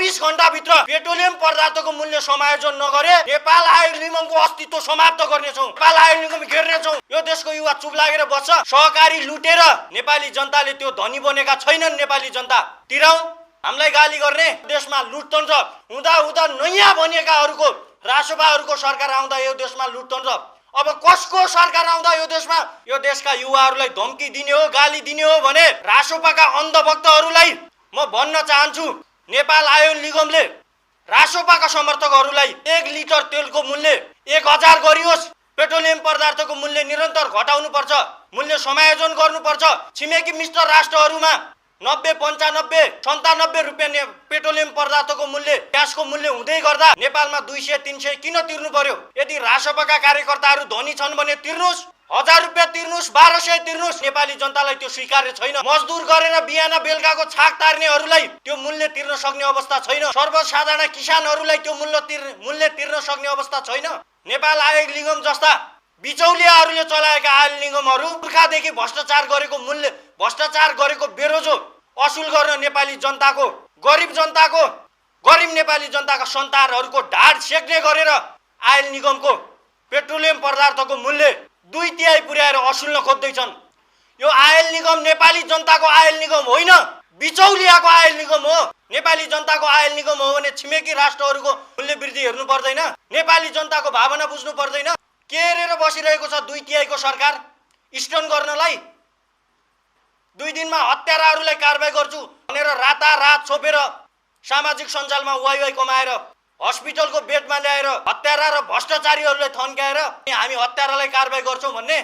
24 घण्टाभित्र petroleum पदार्थको मूल्य समायोजन नगरे नेपाल आयल निगमको अस्तित्व समाप्त गर्नेछौँ। नेपाल आयल निगम घेर्नेछौँ। यो देशको युवा चुप लागेर बस्छ। सहकारी लुटेर नेपाली जनताले त्यो धनी बनेका छैनन्। नेपाली जनता तिरौं हामीलाई गाली गर्ने देशमा लुटतन्त्र हुँदा हुँदा नयाँ बनिएकाहरूको रासोपाहरूको सरकार आउँदा यो देशमा लुटतन्त्र। अब कसको सरकार आउँदा यो देशमा यो देशका युवाहरूलाई धम्की दिने हो, गाली दिने हो भने रासोपाका अन्धभक्तहरूलाई म भन्न चाहन्छु, नेपाल आयल निगमले रासोपाका समर्थकहरूलाई 1 लिटर तेलको मूल्य 1000 गरियोस्। पेट्रोलियम पदार्थको मूल्य निरन्तर घटाउनु पर्छ, मूल्य समायोजन गर्नुपर्छ। छिमेकी मित्र राष्ट्रहरूमा 90, 95, 97 रुपियाँ पेट्रोलियम पदार्थको मूल्य, ग्यासको मूल्य हुँदै गर्दा नेपालमा 200, 300 किन तिर्नु पर्यो? यदि रासोपाका कार्यकर्ताहरू धनी छन् भने तिर्नुस्, 1000 रुपियाँ तिर्नुस्, 1200 तिर्नुस्। नेपाली जनतालाई त्यो स्वीकार्य छैन। मजदुर गरेर बिहान बेलुकाको छाक तार्नेहरूलाई त्यो मूल्य तिर्न सक्ने अवस्था छैन। सर्वसाधारण किसानहरूलाई त्यो मूल्य तिर्न सक्ने अवस्था छैन। नेपाल आयल निगम जस्ता बिचौलियाहरूले चलाएका आयल निगमहरू पुर्खादेखि भ्रष्टाचार गरेको मूल्य, भ्रष्टाचार गरेको बेरोजो असुल गर्न नेपाली जनताको, गरिब नेपाली जनताका सन्तानहरूको ढाड सेक्ने गरेर आयल निगमको पेट्रोलियम पदार्थको मूल्य 2/3 पुर्याएर असुल्न खोज्दैछन्। यो आयल निगम नेपाली जनताको आयल निगम होइन, बिचौलियाको आयल निगम हो। नेपाली जनताको आयल निगम हो भने छिमेकी राष्ट्रहरूको मूल्य वृद्धि हेर्नु पर्दैन? नेपाली जनताको भावना बुझ्नु पर्दैन? के हेरेर बसिरहेको छ 2/3 को सरकार स्टन गर्नलाई? 2 दिनमा हत्याराहरूलाई कारबाही गर्छु भनेर रातारात छोपेर सामाजिक सञ्जालमा वाइवाई कमाएर हस्पिटलको बेडमा ल्याएर हत्यारा र भ्रष्टाचारीहरूलाई थन्काएर हामी हत्यारालाई कारबाही गर्छौँ भन्ने